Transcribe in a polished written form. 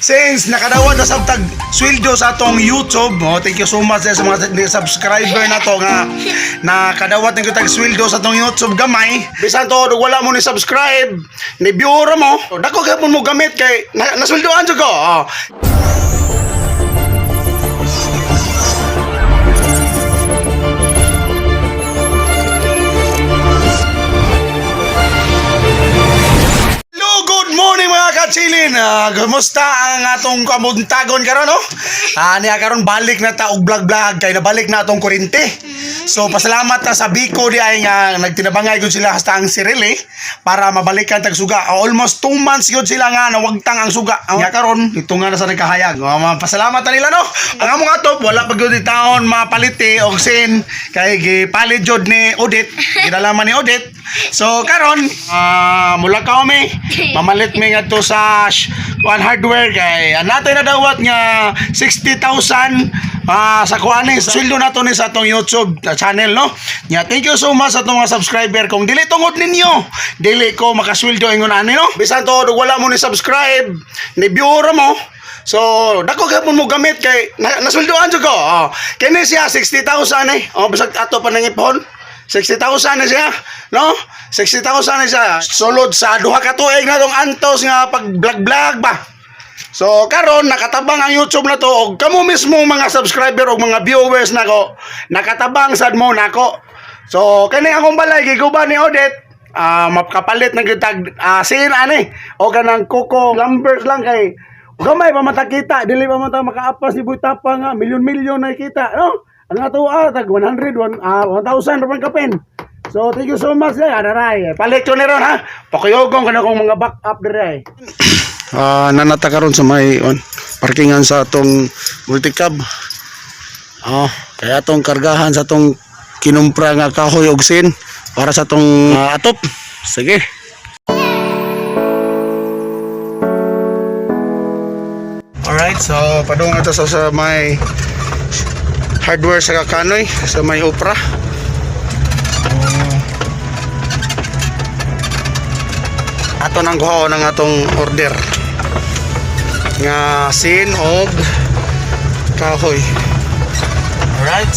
Since nakadawat na sa tag sweldo sa atong YouTube, oh, thank you so much eh, sa mga subscriber na to nga nakadawat ng tag sweldo sa atong YouTube gamay. Bisan to og wala mo ni subscribe, ni viewer mo, dako gyapon mo gamit kay nasweldoan jud ko. Oh. Hello, good morning mga kachilin. Kumusta ang atong kamuntagon karon, no? Niya karon balik na ta og vlog-vlog kay nabalik na atong kuryente. So pasalamat ta sa Biko di ay nga nagtinabangay gud sila hasta ang Sirili para mabalikan tag suga. Almost 2 months gud sila nga nawagtang ang suga. Niya karon ito nga na sa nagkahayag. Pasalamat ta nila, no. Ang among atop wala pa gyud taon mapaliti og sin kay gipalit jud ni Odit, gidalaman ni Odit. So karon, mula ka mi, mamalit mi ngadto sa kuan hardware kay natay na dawat nga 60,000 sa kuan ni sweldo nato ni sa atong YouTube channel, no. Nya thank you so much sa atong mga subscriber. Kung dili tungod ninyo, dili ko makasweldo ingon ani, no. Bisan to og wala mo ni subscribe, ni viewer mo. So, dako gyapon mo gamit kay nasweldoan jud ko. Oh, kini siya 60,000 eh. Oh, bisag ato pa nang ipon. 60,000 na siya, no? 60,000 na siya. Sulod sa 2 ka tuig na tong antos nga pag vlog-vlog ba. So karon nakatabang ang YouTube na to og kamo mismo mga subscriber og mga viewers nako nakatabang sad mo nako. So kani akong balay giguba ni Odette. Makapalit ng kitag sin ani o kanang kuko numbers lang kay gamay pa mata kita, dili pa mata makaapas ni Boy Tapa nga milyon-milyon na kita, no? Ang ato tag 100 1,000 ra kapin. So thank you so much eh, anaray. Palit ko ni ron ha. Pakuyogong kana kong mga back up dire. Nanata karon sa may on parkingan sa atong multicab. Oh, kaya atong kargahan sa atong kinumpra nga kahoy og sin para sa atong atop. Sige. Alright, so padung na to sa may hardware sa Kakanoy, sa may Opera. Ato nang kuha ng atong order nga sin og kahoy. Alright.